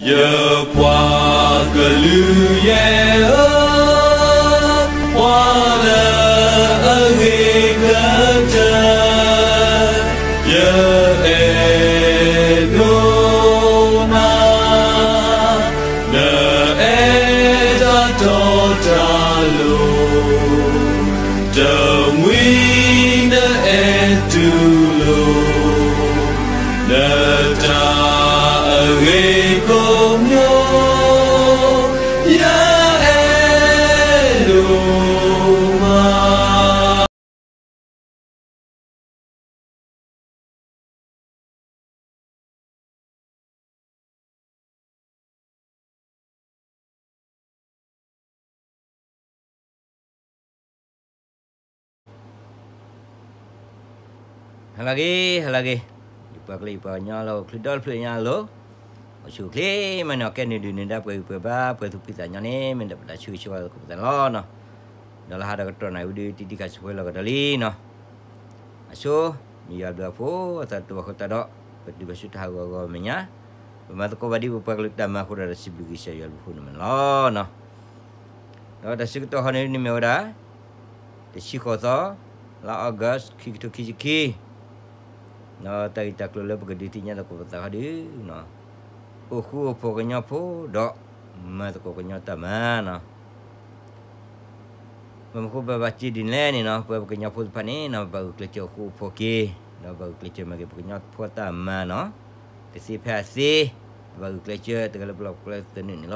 ယပှၤကလုာ်ယဲၢ်ဧၢ, ပှၤလၢအဂ့ၤကတၢၢ်, ယအဲၣ်ဒိးနၤ, နအဲၣ်တၢ်တီတၢ်လိၤ, တမှံၤနအဲၣ်တူၢ်လိာ် နတၢ်အဂ့ၤကိးမံၤ, ယအဲၣ်ဒိးမး. ဟါလၢအဂ့ၤ, ဟါလၢအဂ့ၤ, ယပှၤကလုာ်ယပှၤကညီလၢအိၣ်ချုးဒီတဖျၢၣ်ညါအလိၤ, အိၣ်ဆူၣ်အိၣ်ချ့မးန့ၣ် ကဲနုာ်ဒုၣ်နုာ်ဒါပှဲၤဂံၢ်ပှဲၤဘါ ပှဲၤသူၣ်ဖှံသးညီန့ၣ် မ့ၢ်ဒၣ်ပတၢ်ဆၢဂ့ၤဆၢဝါသကိးပသးန့ၣ်လီၤ. ဒီးလၢဟါဒီးကတီၢ်နၣ်ရံၣ်ဝံၤဒီး တံၤတံၤခးဆူၣ်ဖဲလီၤကဒီးလံနီၤ. အဆိ, မ့ၢ်ယွၤဘျုးအဖိအသးတအိၣ်အဃိသတးဒီး ပတုၤဘၣ်ဆူတၢ်ဟးဂီၤအဂီၢ်မဲာ်ညါ, ပမၤသကိးဘၣ်ဒ်ပပှၤကလုာ်တၢ်မၤအဃိဒီး တၢ်စံးဘျုးကစၢ်ယွၤဘျုးဖှိၣ်န့ၣ်မ့ၢ်လီၤနီၤ. ဒီးတၢ်ဆၢကတီၢ်ဟီန့ၣ်န့ၣ်မ့ၢ်ဝဲဒၣ် တဆံဃိးသီ, လါ August ခံကထိခံဆံခံ, ဒီးတၢ်ဂ့ၢ်တၢ်ကျိၤလၢပကဒုးသ့ၣ်ညါသကိးပသးခီဒုး အိၣ်ဃူအိၣ်ဖိးကညီဖိဒီး မၤသကိးကညီတၢ်မၤနီၤ. ဘၣ်မနုၤအဃိပဘၣ်စံးဒ်န့ၣ်လဲၣ်န့ၣ်နီၤ, ပဝဲပကညီဖိသ့ၣ်တဖၣ်န့ၣ်နီၤ ပဘၣ်ဂုာ်ကျဲးစၢးအိၣ်ဃူအိၣ်ဖိးက့ၤ, ဒီးဘၣ်ဂုာ်ကျဲးစၢးမၤက့ၤပကညီဖိတၢ်မၤနီၤ, တသ့ဖဲအသ့, ပဘၣ်ဂုာ်ကျဲးစၢးတဂၤလၢပလီၢ်ပကျဲသနၢၣ်န့ၣ်လီၤနီ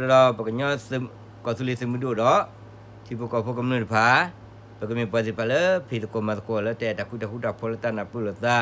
ၤ. အဃိသတးဒီး ပကညီ ကီၢ်သူလ့ၤသုးမုၢ်ဒိၣ်ဒီး ထံဖိကီၢ်ဖိကမျၢၢ်တဖၣ်, ပကမ့ၢ်ပှၤသ့ၣ်တဖၣ်လၢ ဖံးသကိးမၤသကိးလၢတၢ်အဲၣ်တၢ်ဃူတၢ်ဖိးလၢတၢ်နၢ်ပၢၢ်လိာ်သး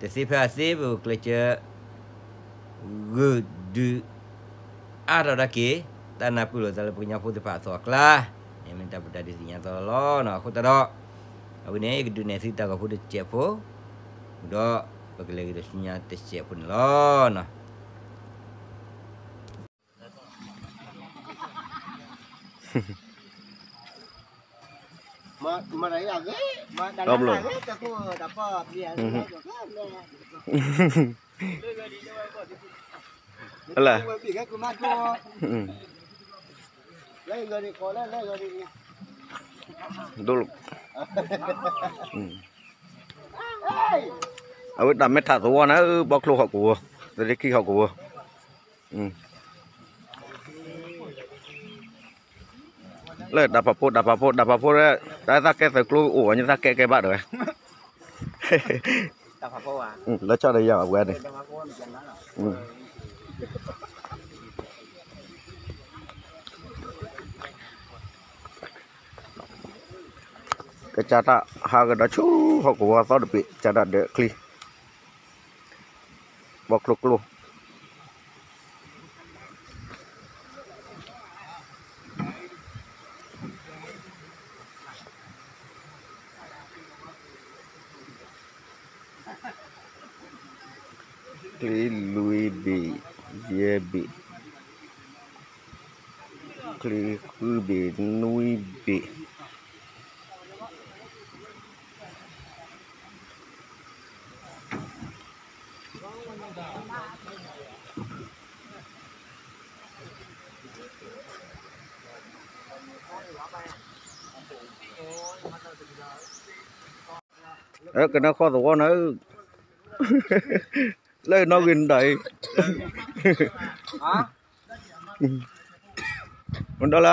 တသ့ဖဲအသ့ ပဂုာ်ကျဲးစၢး ဂုာ်ဒုး အါထီၣ်ဒၣ်က့ၤ တၢ်နၢ်ပၢၢ်လိာ်သးလၢပကညီဖိသ့ၣ်တဖၣ်အသိးအကျါ, န့ၣ်မ့ၢ်တၢ်ပတၢ်ဒုးသ့ၣ်ညါသးလီၤနီၤ. အဃိသတးဒီး အဝဲန့ၣ် ကဒုးနဲၣ်သုတၢ်ဂီၤဖိတစဲးဖိ, ဒီးပကလဲၤက့ၤဒီးဆူညါတစဲးဖိန့ၣ်လီၤနီၤ. အလၢ ဒိၣ်လၢ အဝဲတၢ်မဲထးသဝီန့ၣ် ဘီချိဟီၣ်ကဝီၤ, သရ့ခံဟီၣ်ကဝီၤ, လၢတၢ်ဖးဖိ တၢ်ဖးဖိ တၢ်ဖးဖိ, တၢ်သးကဲသုးကျိအိၣ်ဝဲ သးကဲကဲဘၣ်တဝဲ, လၢဆီဒီးယၤဝဲန့ၣ်, ကစၢ်တၢ်ဟးကဒီးဆူဟီၣ်ကဝီၤသီတဘ့ၣ် ကစၢ်တၢ်ဒၢးချံ ဘီကျိကျိ ချံလွံၢ်ဘ့ၣ်, ယဲၢ်ဘ့ၣ်, ချံဃုဘ့ၣ်, နွံဘ့ၣ်. ကနၢဃီသဝီန့ၣ်, လၢနီၣ်ဂံၢ်နဒၣ်အံၤ, မဒၣ်လၢ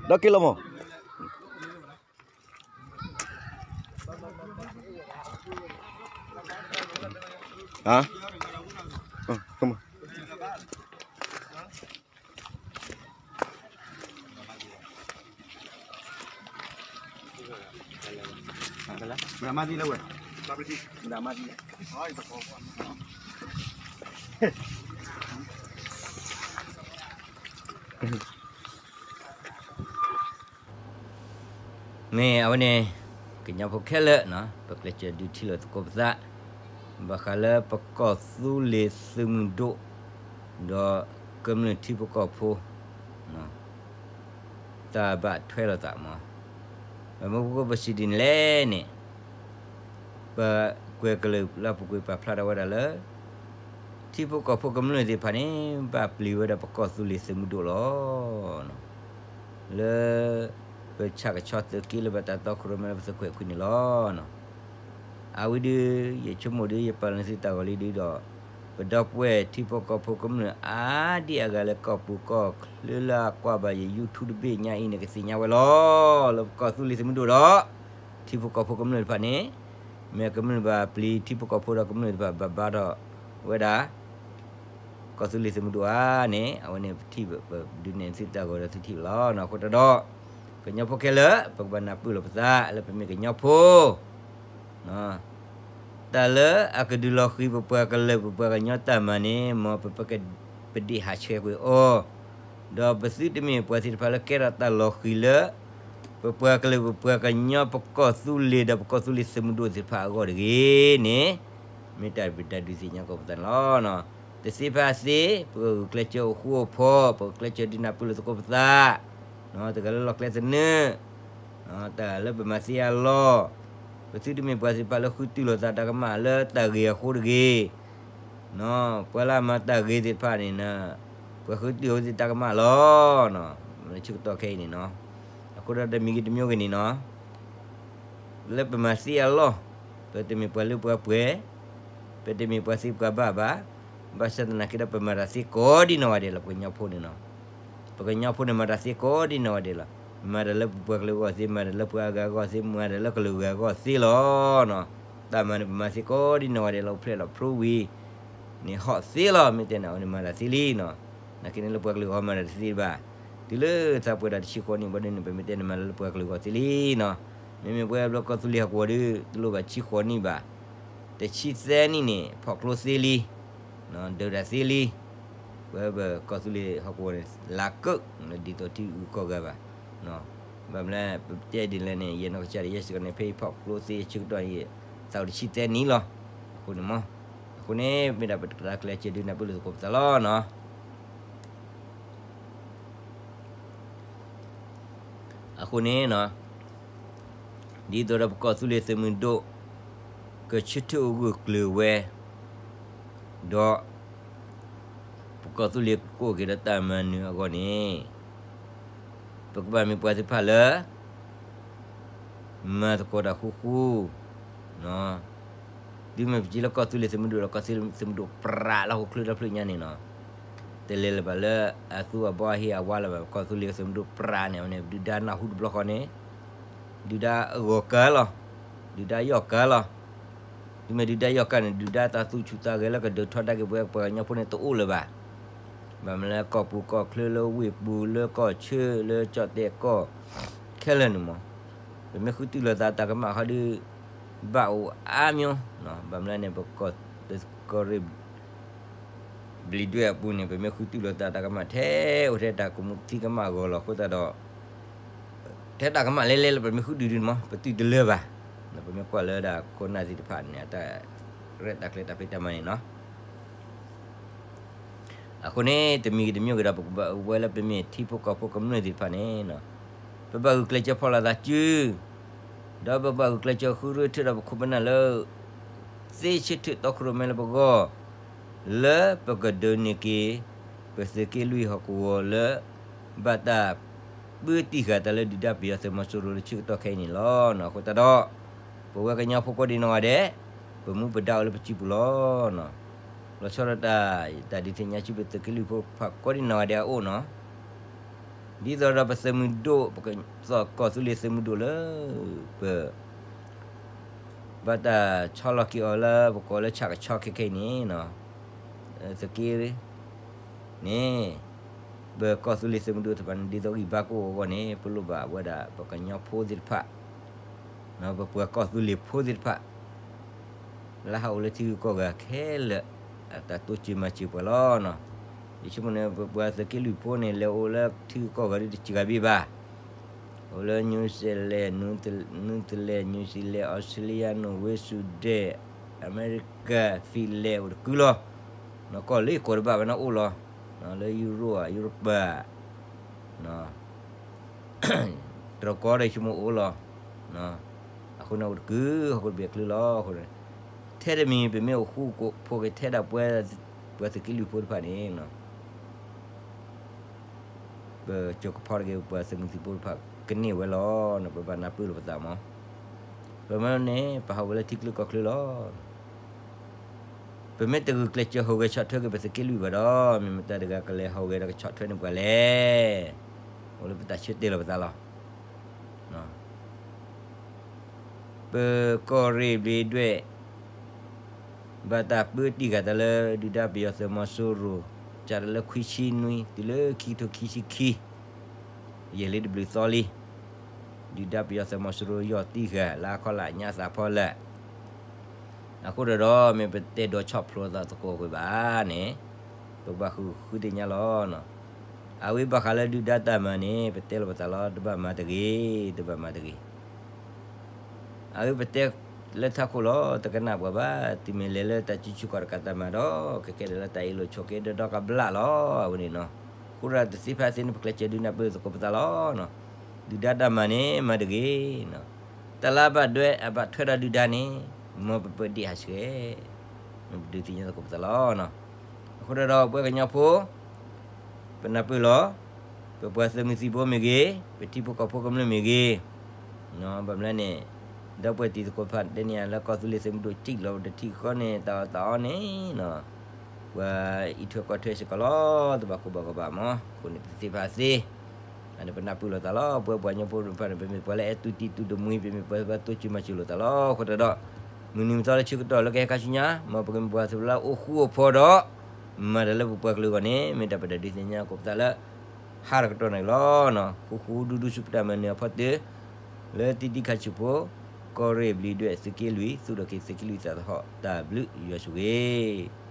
ဒီးက့ၤလီၤမး, ဟါ, မ့ၢ်မၤသံလၢဝဲ, မ့ၢ်မၤသံလၢ မ့ၢ်အဝဲန့ၣ် ကညီဖိခဲလၢာ်နီၤ ပကျဲးစၢးဒုးထံၣ်လိာ်သကိးပသး ဘၣ်ဃးလၢပကီၢ်သူလ့ၤသုးမုၢ်ဒိၣ် ဒီးကမျၢၢ်ထံဖိကီၢ်ဖိ တၢ်ဘၣ်ထွဲလိာ်သးမး ဘၣ်မနုၤဃိပစံးဒ်န့ၣ်လဲၣ်န့ၣ်, ပကွဲးကလုာ်လၢပူၤကွံာ်ပာ်ဖျါထီၣ်ဝဲဒၣ်လၢ ထံဖိကီၢ်ဖိကမျၢၢ်သ့ၣ်တဖၣ်န့ၣ် ဘၣ်ပျံၤဝဲဒၣ်ပကီၢ်သူလ့ၤသုးမုၢ်ဒိၣ်လီၤ. လၢပဆၣ်ကဆီသုးက့လၢဘၣ်တၢ်တီခိၣ်ရိၣ်မဲလၢပသုးခွဲးခွံန့ၣ်လီၤ. အဝဲဒုး ယဆိကမိၣ်ဒုး ယပာ်လီၤန့ၢ်သုတၢ်ဂီၤလံဒုးဒီး ပဒီပုၢ်ဝဲၢ်ထံဖိကီၢ်ဖိကမျၢၢ်အါဒံအါဂၤလၢကီၢ်ပူၤကီၢ်ချၢလၢအကွၢ်ဘၣ်ယ YouTube တဘ့ၣ်ညါအံၤန့ၣ် ကသ့ၣ်ညါဝဲလီၤ. လၢပကီၢ်သူလ့ၤသုးမုၢ်ဒိၣ်ဒီး ထံဖိကီၢ်ဖိကမျၢၢ်တဖၣ်န့ၣ် မ့ၢ်ကမျၢၢ်ဘၣ်ပျံၤထံဖိကီၢ်ဖိဒီးကမျၢၢ်တဖၣ်ဘၣ်ဘါထီၣ်ဝဲဒၣ် ကီၢ်သူလ့ၤသုးမုၢ်ဒိၣ်ဧါန့ၣ် အဝဲန့ၣ်ပထံၣ်ဘၣ် ပဒုးနဲၣ်သုတၢ်ဂီၤဒီးသုထံၣ်ဘၣ်လီၤ. အဃိတၢ်ဒီး ကညီဖိခဲလၢာ် ပကဘၣ်နၢ်ပၢၢ်လိာ်ပသးလၢပမ့ၢ်ကညီဖိ တၢ်လၢအကဒုးလီၤဃံၤပပှၤကလုာ်ပပှၤကညီတၢ်မၤန့ၣ် မ်ပ ပဒ့ၣ်ဟးဆှဲးကွံာ်အီၤ, ဒီးပသုတမ့ၢ်ပှၤသ့ၣ်တဖၣ်လၢကဲထီၣ်တၢ်လီၤဃံၤလၢ ပပှၤကလုာ်ပပှၤကညီပကီၢ်သူလ့ၤဒီးပကီၢ်သူလ့ၤသုးမုၢ်ဒိၣ်သ့ၣ်တဖၣ်အဂီၢ်တဂ့ၤန့ၣ် မ့ၢ်တၢ်ဘၣ်တၢ်ဒုးသ့ၣ်ညါကိးပသးန့ၣ်လီၤ. တသ့ဖဲအသ့ ပကဂုာ်ကျဲးစၢးအိၣ်ဃူအိၣ်ဖိး, ပကကျဲးစၢးဒုးနၢ်ပၢၢ်လိာ်သကိးပသး, တဂၤလၢလီၢ်ကျဲသနၢၣ် တၢ်လၢပမၤသ့အလီၢ်, ပသုတမ့ၢ်ပှၤသ့ၣ်တဖၣ်လၢဃုတုၤလိာ်သးတၢ်ကမၣ်လၢတၢ်ဂ့ၤအဃိတဂ့ၤ, ပှၤလၢအမၤတၢ်ဂ့ၤသ့ၣ်တဖၣ်န့ၣ် ပှၤဃုတုၤအဃိသ့ၣ်တၢ်ကမၣ်လီၤ. လၢဆၢကတီၢ်ခဲအံၤန့ၣ်နီၤ, အဃိဒီးတမံၤဂ့ၤတမံၤဂ့ၤန့ၣ်နီၤ လၢပမၤသ့အလီၢ်, ပတမ့ၢ်ပှၤလၢပှၤပှဲၤ, ပတမ့ၢ်ပှၤသ့ပှၤဘၣ်ဘၣ်, ဘၣ်ဆၣ်သနာ်က့ဒီး ပမၤတၢ်သ့ကိးဒံနီၢ်ဂၤဒဲးလီၤ. ပကညီဖိန့ၣ်နီၤ, ပကညီဖိန့ၣ် မၤတၢ်သ့ကိးဒံနီၢ်ဂၤဒဲးလီၤ. မၤတၢ်လၢပပှၤကလုာ်အဂီၢ်သ့, မၤတၢ်လၢပှၤအဂၤအဂီၢ်သ့, မၤတၢ်လၢကလုာ်ဂၤအဂီၢ်သ့လီၤ. တၢ်မၤန့ၣ် ပမၤသ့ကိးဒံနီၢ်ဂၤဒဲးလီၤ. အိၣ်ဖျဲၣ်လီၤ ဖြိဝံၤန့ၣ် ဟီၣ်သ့လီၤ. မ့ၢ်တဲန့ၣ် အဝဲန့ၣ်မၤတၢ်သ့လံနီၤ. နာ်က့န့ၣ်လၢပှၤကလုာ်အဂီၢ်မၤတၢ်တသ့ဘၣ်. တုၤလၢသးပှဲၤဒီးတဆံဃိးနံၣ်ဘၣ်ဒ်န့ၣ် ပမ့ၢ်တဲန့ၣ်မၤလၢလၢပှၤကလုာ်အဂီၢ်သ့လံနီၤ. မ့မ့ၢ်ပဝဲဘျီကီၢ်သူလ့ၤဟီၣ်ကဝီၤဒီး တလိၣ်ဘၣ်ဆံဃိးနံၣ်ဘၣ်. တဆံသၢနံၣ်န့ၣ် ဖီၣ်ကျိသ့လံ, ဒုးတၢ်သ့လံ. ပဝဲပကီၢ်သူလ့ၤဟီၣ်ကဝီၤန့ၣ် လၢကၢၣ် ဒ်သိးထံဂုၤကီၢ်ဂၤဘၣ်. ဘၣ်မနုၤလဲၣ် ပတဲဒ်လဲၣ်န့ၣ် ယဲနီၢ်ကစၢ်ဒၣ်ယဲစ့ၢ်ကီးန့ၣ် ဖဲယဖီၣ်ကျိသ့ဆၢကတီၢ်အံၤ သးအိၣ်တဆံသၢနံၣ်လီၤ. အဃိန့ၣ်မ့ၢ်, အဃိန့ၣ် မ့ၢ်ဒၣ်ပတၢ်ကျဲးစၢးဒုးနၢ်ပၢၢ်လိာ်သကိးပသးလီၤနီၤ. အဃိန့ၣ်နီၤ, ဒ်သိးဒီးပကီၢ်သူလ့ၤသုးမုၢ်ဒိၣ် ကဆၢထၢၣ်အိၣ်ဂၢၢ်ကျၢၤဝဲ, ဒီး ပကီၢ်သူလ့ၤကအိၣ်က့ၤဒီးတၢ်မၤနၢၤအဂီၢ်န့ၣ် ပကဘၣ်မ့ၢ်ပှၤသ့ၣ်တဖၣ်လၢ မၤသကိးတၢ်ဃူဃူ, တုၤမ့ၢ်ပစံးလၢကီၢ်သူလ့ၤသုးမုၢ်ဒိၣ်ဒီး ကီၢ်သူလ့ၤသုးမုၢ်ဒိၣ်ပြးလၢဟီၣ်ခိၣ်ချၢဒီဖျၢၣ်ညါန့ၣ်နီၤ, တလဲၤလၢၤဘၣ်လၢအသူအဘီအဟ့ၣ်အဝါလၢၤဘၣ်. ကီၢ်သူလ့ၤသုးမုၢ်ဒိၣ်ပြးန့ၣ် အဝဲန့ၣ် ပဒုၣ်ဒါနၢ်ဟူတဘျီဃီန့ၣ် ဒုၣ်ဒါအဂီၢ်ကၤလီၤ, ဒုၣ်ဒါယီၢ်ကၤလီၤ. တုၤမ့ၢ်ဒုၣ်ဒါယီၢ်ကၤန့ၣ် ဒုၣ်ဒါတၢ်သူၣ်ဆူၣ်သးဂဲၤလၢကဒုးထီဒါက့ၤပဝဲပှၤကညီဖိန့ၣ်တအိၣ်လၢၤဘၣ်. ဘၣ်မနုၤလၢကီၢ်ပူၤကီၢ်ချၢလၢဝ့ၢ်ပူၤလၢကီၢ်ဆၢလၢကၠီၣ်တဲၣ်ကီၢ် ခဲလၢာ်န့ၣ်မး, ပမ့ၢ်ဃုတုၤလိာ်သးတၢ်ကမၣ်ဃီဒီး ဘၣ်အိၣ်အါမး, ဘၣ်မနုၤလဲၣ်န့ၣ် ပကီၢ်ရ့ၣ် ဘျံးဒွဲၣ်အပူၤန့ၣ် ပမ့ၢ်ဃုတုၤလိာ်သးတၢ်ကမၣ်ထဲအိၣ်ထဲတၢ်ကမူးသံကမၣ်ဂီၤလီၤ. အဃိသတးဒီး ထဲတၢ်ကမၣ်လဲၤလဲၤလၢပမ့ၢ်ဃုဒုးဒုးန့ၣ်မး ပတုာ်တလၢဘၣ်. ပမ့ၢ်ကွၢ်လၢဒၣ်ခိၣ်နၢ်သ့ၣ်တဖၣ်န့ၣ် အတၢ်ရဲၣ်တၢ်ကျဲၤတၢ်ဖံးတၢ်မၤန့ၣ်နီၤ. အဃိန့ၣ် တမံၤဂ့ၤတမံၤဂ့ၤဒီး ပကဘၣ်ဝဲလၢပမ့ၢ်ထံဖိကီၢ်ဖိကမျၢၢ်သ့ၣ်တဖၣ်န့ၣ် ပဘၣ်ဂုာ်ကျဲးစၢးဖီလာ်သးစု ဒီးပဘၣ်ဂုာ်ကျဲးစၢးဃုထၢထၢဒီးပခိၣ်ပနၢ်လၢ သ့ဆၢထၢၣ်တီခိၣ်ရိၣ်မဲလၢပဂီၢ် လၢပကဒိးန့ၢ်က့ၤ ပသုးက့လွံၢ်ဟီၣ်ကဝီၤလၢ ဘၣ်တၢ်ပၢတံၢ်ဃာ်တၢ်လၢဒုၣ်ဒါပယီၤသုးမီၤစိရိၤလၢဆၢကတီၢ်ခဲအံၤန့ၣ်လီၤ. အဃိသတးဒီး ပဝဲကညီဖိကိးဒံနီၢ်ဂၤဒဲး ပမူပဒါအိၣ်လၢပစုပူၤလီၤ. လီၤဆီဒၣ်တၢ် တၢ်ဒုးသ့ၣ်ညါဆူပသုးက့လွံၢ်ဖိတဖၣ်ကိးဒံနီၢ်ဂၤဒဲးအအိၣ်နီၤ, ဒ်သိးဒီးပသုးမုၢ်ဒိၣ် ပကီၢ်သူလ့ၤသုးမုၢ်ဒိၣ်လၢ ပ ဘၣ်တၢ်ဆီလီၤက့ၤအီၤလၢ ပကိးလၢဆၣ်ကဆီခဲခဲအံၤန့ၣ် သုးက့ န့ၣ် ပကီၢ်သူလ့ၤသုးမုၢ်ဒိၣ်သ့ၣ်တဖၣ်န့ၣ် ဒ်သိးဂံၢ်ဘါကအိၣ်အဂီၢ်န့ၣ် ပလိၣ်ဘၣ်ဝဲဒၣ်ပကညီဖိသ့ၣ်တဖၣ် ပပှၤကီၢ်သူလ့ၤဖိသ့ၣ်တဖၣ် လၢဟးအိၣ်လၢထံဂုၤကီၢ်ဂၤခဲလၢာ် အတၢ်တိစၢၤမၤစၢၤပှၤလီၤ. ယဆိကမိၣ်န့ၣ် ပပှၤသုးက့လွံၢ်ဖိန့ၣ် လဲၤအိၣ်လၢထံဂုၤကီၢ်ဂၤဒ်တစှၤဂၤဘၣ်ဘၣ်. အိၣ်လၢ New Zealand, New Zealand, New Zealand, Australia, Norway, Sweden, America, Finland အိၣ်တကုလီၤ. ကီၢ်လၢယကိးတဘၣ်ဝဲန့ၣ်အိၣ်လီၤ. လၢ Europe, Europe တြီကီဒီးယဆိကမိၣ်အိၣ်လီၤ. အဃိန့ၣ်အိၣ်တကုာ် ဟီၣ်ခိၣ်တဘ့ၣ်အချုးလီၤ. အဃိန့ၣ် ထဲတမံၤ ပမ့ၢ်အိၣ်ဃူအိၣ်ဖိးက့ၤထဲဒၣ်ပှၤ ပှၤသုးက့လွံၢ်ဖိတဖၣ်န့ၣ် ပကၠိကဖီတဂ့ၤ ပပှၤသုးမုၢ်သံၣ်ဘိတဖၣ်ကန့ၢ်ဝဲလီၤ. ပဘၣ်နၢ်ပၢၢ်လိာ်ပသးမး. ပမ့ၢ်န့ၣ် ပဟးဝဲလၢထံချၢကီၢ်ချၢလီၤ. ပမ့ၢ်တဂုာ်ကျဲးစၢးဟူးဂဲၤဆီၣ်ထွဲက့ၤပသုးက့လွံၢ်ဘၣ်ဒီး မ့ၢ်မတၤတဂၤကလဲၤဟူးဂဲၤဒီးကဆီၣ်ထွဲန့ၢ်ပှၤလဲၣ်. အိၣ်လၢပတၢ်ဆၢတဲာ်လီၤပသးလီၤ. ပကီၢ်ရ့ၣ်ဘျံးဒွဲၣ် ဘၣ်တၢ်ပၢတံၢ်ဃာ်တၢ်လၢဒုၣ်ဒါပယီၤသုးမီၤစိရိၤ စးထီၣ်လၢခွံဆံနွံ တုၤလၢခံကထိခံဆံခံ ယဲၢ်လံတဘျုးသီလံ. ဒုၣ်ဒါပယီၤသုးမီၤစိရိၤယီၢ်တံၢ်ဃာ် လၢအခီၣ်လၢအညါသးဖီလာ် အဃိဒီး မ့ၢ်ပတဲဒီးဆီၣ်ဖျိသးသကိးကွံာ်ဘၣ်န့ၣ် ပကဘၣ်ဃုဃုသ့ၣ်ညါလီၤ. အဝဲဘၣ်ဃးလၢဒုၣ်ဒါတၢ်မၤန့ၣ် ပတဲလီၤပသးလီၤ တဘၣ်မၤတဂ့ၤ, တဘၣ်မၤတဂ့ၤ. အဝဲပတဲလၢထးခိၣ်လီၤ တကနၣ်ပှၤဘၣ်, တုၤမ့ၢ်လဲၤလၢတၢ်စုဆူၣ်ခီၣ်တကးတၢ်မၤဒီး ကကဲဒၣ်လၢတၢ်အ့ၣ်လိာ်ဆိးက့ဒီးဒီကဘျၣ်လီၤ အဝဲန့ၣ်နီၤ. အဃိဒီးတသ့ဖဲသ့န့ၣ် ပကျဲးစၢးဒုးနၢ်ပၢၢ်သကိးပသးလီၤ. ဒုၣ်ဒါတၢ်မၤန့ၣ် မၤတဂ့ၤ တၢ်လၢအဘၣ်ဒွဲၣ်အဘၣ်ထွဲဒီးဒုၣ်ဒါန့ၣ် မ်ပပဒ့ၣ်ဟးဆှဲး, မ့ၢ်ပဒုးသ့ၣ်ညါသကိးပသးလီၤ. အဃိဒီးပဝဲကညီဖိ ပနၢ်ပၢၢ်လီၤ, ပပှၤသုးမုၢ်သံၣ်ဘိမ့ၢ်ဂ့ၤ, ပထံဖိကီၢ်ဖိကမျၢၢ်မ့ၢ်ဂ့ၤ, ဘၣ်မနုၤန့ၣ် ဒီပုၢ်ဝဲၢ်တံၤသကိးတဖၣ်တဲန့ၢ်ယၤလၢကီၢ်သူလ့ၤသုးမုၢ်ဒိၣ်စံၣ်လီၤတထံၣ်ဃီန့ၣ် တၢ်အီၣ်တၢ်အီန့ၣ် ပှၤအံးထွဲကွၢ်ထွဲစ့ၢ်ကီးလီၤ, တဘၣ်ကိၢ်ဘၣ်ဂီၤဘၣ်မး, အဃိန့ၣ်တသ့ဖဲသ့ အန့ၣ်ပနၢ်ပၢၢ်လိာ်သးလီၤ. ပဝဲပှၤကညီဖိတဖၣ်န့ၣ် ပမ့ၢ်ပှၤလၢအဲၣ်တူၢ်တံၢ်တူၢ်တမှံၤ ပမ့ၢ်ပှၤဘၣ်တိစၢၤမၤစၢၤလိာ်သးလီၤ. အဃိသတးဒီး မုၢ်နံၤမုၢ်သီလၢဆၢကတီၢ်လၢကဟဲခါဆူညါ မ်ပကမ့ၢ်ပှၤသ့ၣ်လၢအိၣ်ဃူအိၣ်ဖိးဒီး မၤတၢ်လၢပပှၤကလုာ်အဂီၢ်န့ၣ် မ့ၢ်တၢ်ပဒုးသ့ၣ်ညါသကိးပသးလၢ ဟါတကတီၢ်န့ၣ်လီၤ. ဃူဃူဒူဒူဆူပတၢ်မၤနၢၤအဖီတၢၢ် လၢတံၢ်တံၢ်ခါဆူၣ်ဖိ ကီၢ်ရ့ၣ်ဘျံးဒွဲၣ်သုးက့လွံၢ် သူၣ်ထီၣ်က့ၤသုးက့လွံၢ်သးသဟီၣ် တၢ်ဘျုးယွၤဆိၣ်ဂ့ၤ